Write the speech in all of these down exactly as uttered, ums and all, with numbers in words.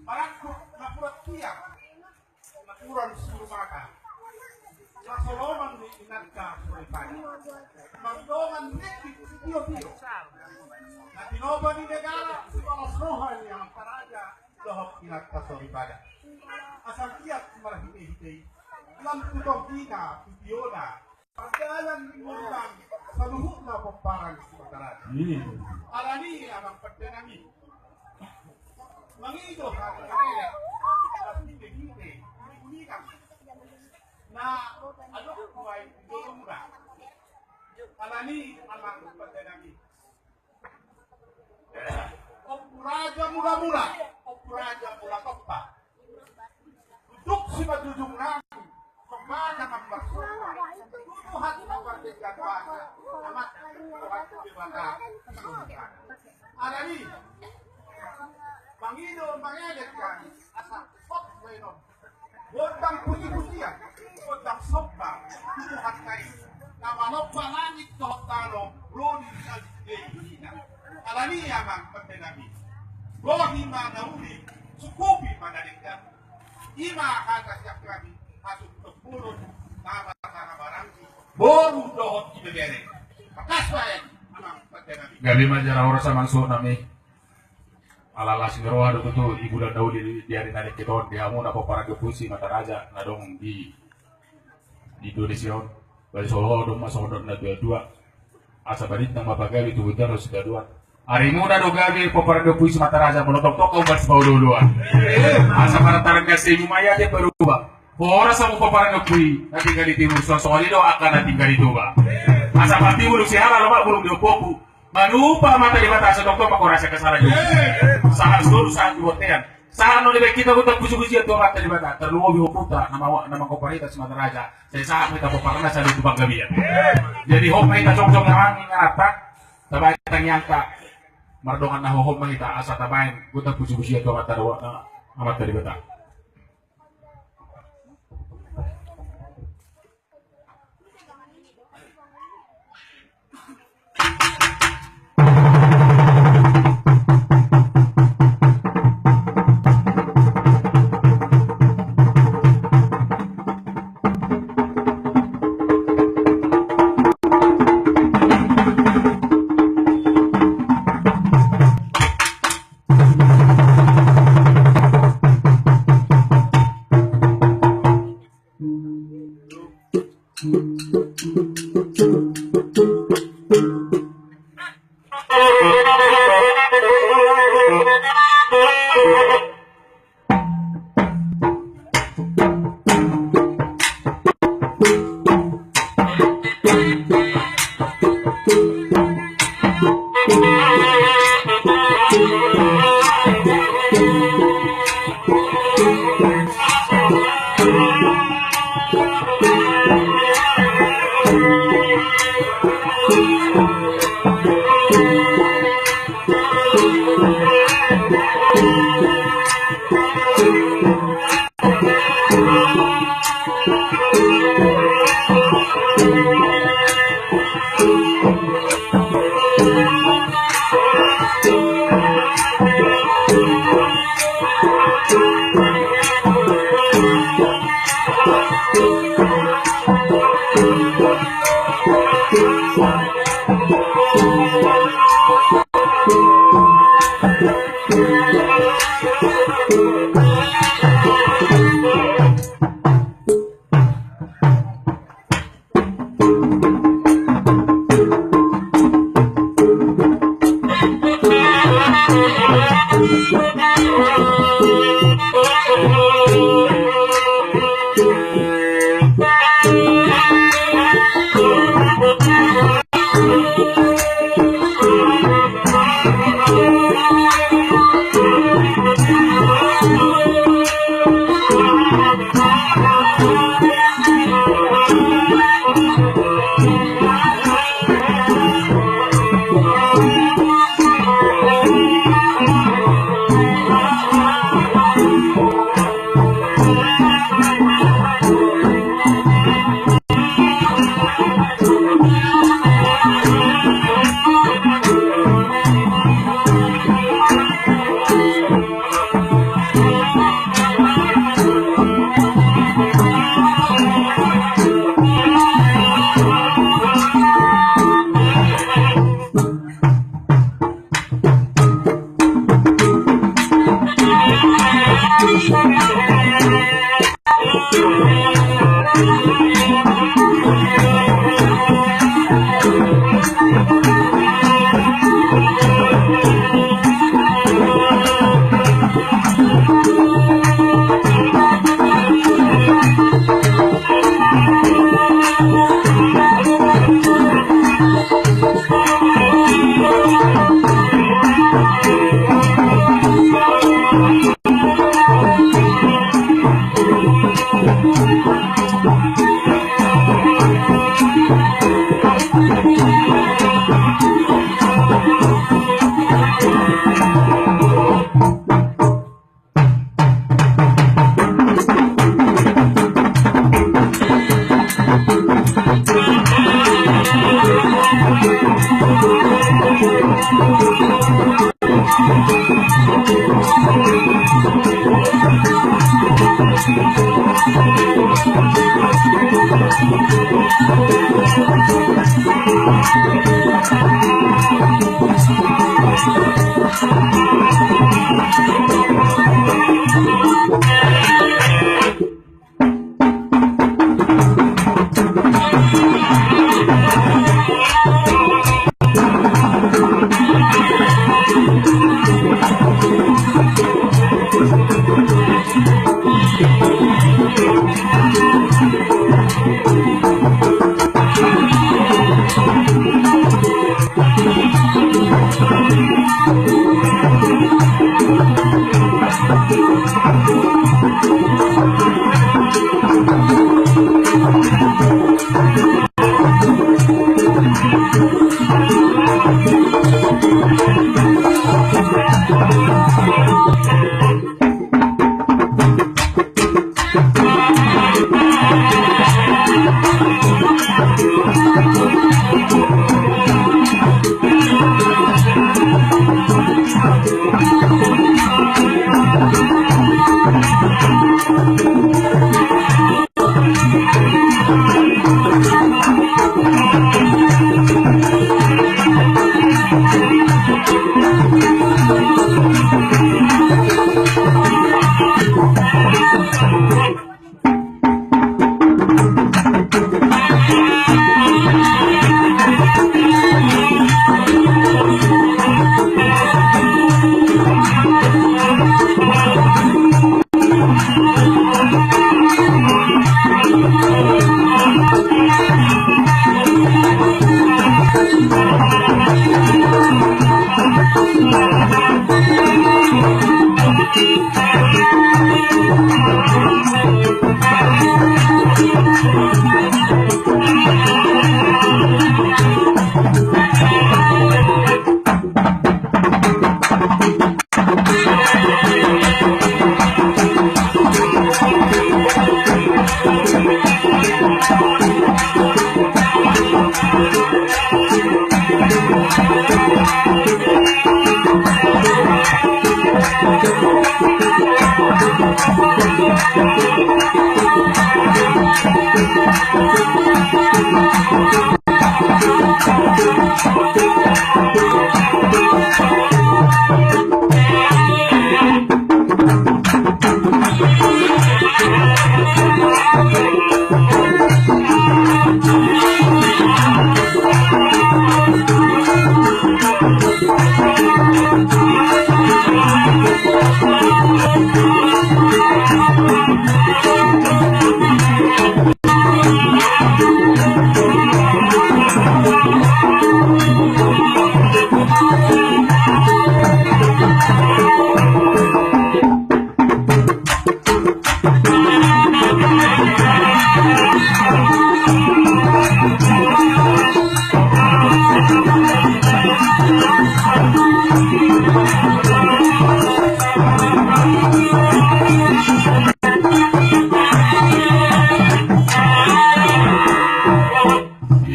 Marangkup napuran tiar, napuran suru mata. Na so lomo ni inanta soripada. Mardongan ringgit sitio-tio. Na tinopa ni negara sibalas roha ni amanta raja dohot inanta soripada. Asa giat marhite-hite i. Lam tu tongkina, tu tiona. Pardalanan ni gondang saluhutna pomparan Sumatera. Iya. Alani amang pande nami. Mangido hata na elek, na hite-hite, uninguningan. Na adong nuaeng di jolomuna. Alani amang pande nami. Ompu Raja Mulamula, Ompu Raja Mulatompa. Duduk simanjujung nami, sombana mambarsomba. Tuduhan na mardenggan basa, amat, amat Debata. Alani, mangido mangelek hami, asa pop mainom. Gondang puji-pujian, gondang somba, Tuhan nai. Na manomba langit dohot tano, ro di salib ni ina. Alani amang pande nami. Bohi ma na uli, sukupi ma na denggan. I ma hata siap hami, hasut topulon, nama sana barangki, boru dohot ibebere. Pakas baen, amang pande nami. Gabe ma jala horas amang suhut nami. Ala las ni roha do tutu di bulan na uli di ari na ningkit on di hamuna pomparan ni Ompu Simataraja na adong di, di Indonesia on. Bari songon on do ma songon na tua-tua. Asa baritna ma pagabe tu bulan na sitaduan. Arimuna do gabe pomparan ni Ompu Simataraja molo tongtong umbahen sipaolo-oloan. Asa panataran gasi i ma ia te paruba. Horas hamu pomparan ni Ompu i na tinggal di timur, songon i do angka na tinggal di Toba. Asa pasti bulung sihala lomak bulung di ompu-ompu. Manupa ma Debata asa tongtong ma hurasa kesalahan. Sahat solu sahat di bontean. Sahat na nibaen hita gondang puji-pujian tu Amanta Debata. Tarlumobi ompunta na ma, na manggompar hita Simataraja. Sai sahat ma hita pomparanna sahat tu panggabean. Jadi hot ma hita jongjong amang ingananta. Tabaen tangiangta. Mardongan na hohom ma hita asa tabaen gondang puji-pujian tu Amanta Debata.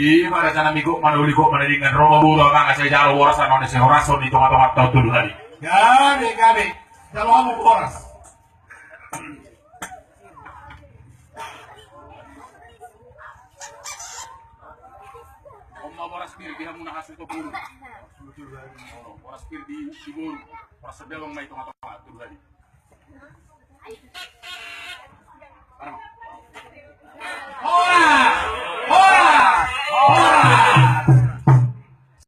Ima raja nami, gok ma na uli, gok ma na dingkan, ro ma boru amang, asa dijalo boras, annon asa horas on di tonga-tonga taon tolu hali. Gabe, gabe. Jalo hamu boras. On ma boras pir di hamu na hasuhuton boru. Boras pir di, di boru. Boras sandabang ma i tonga-tonga tolu hali.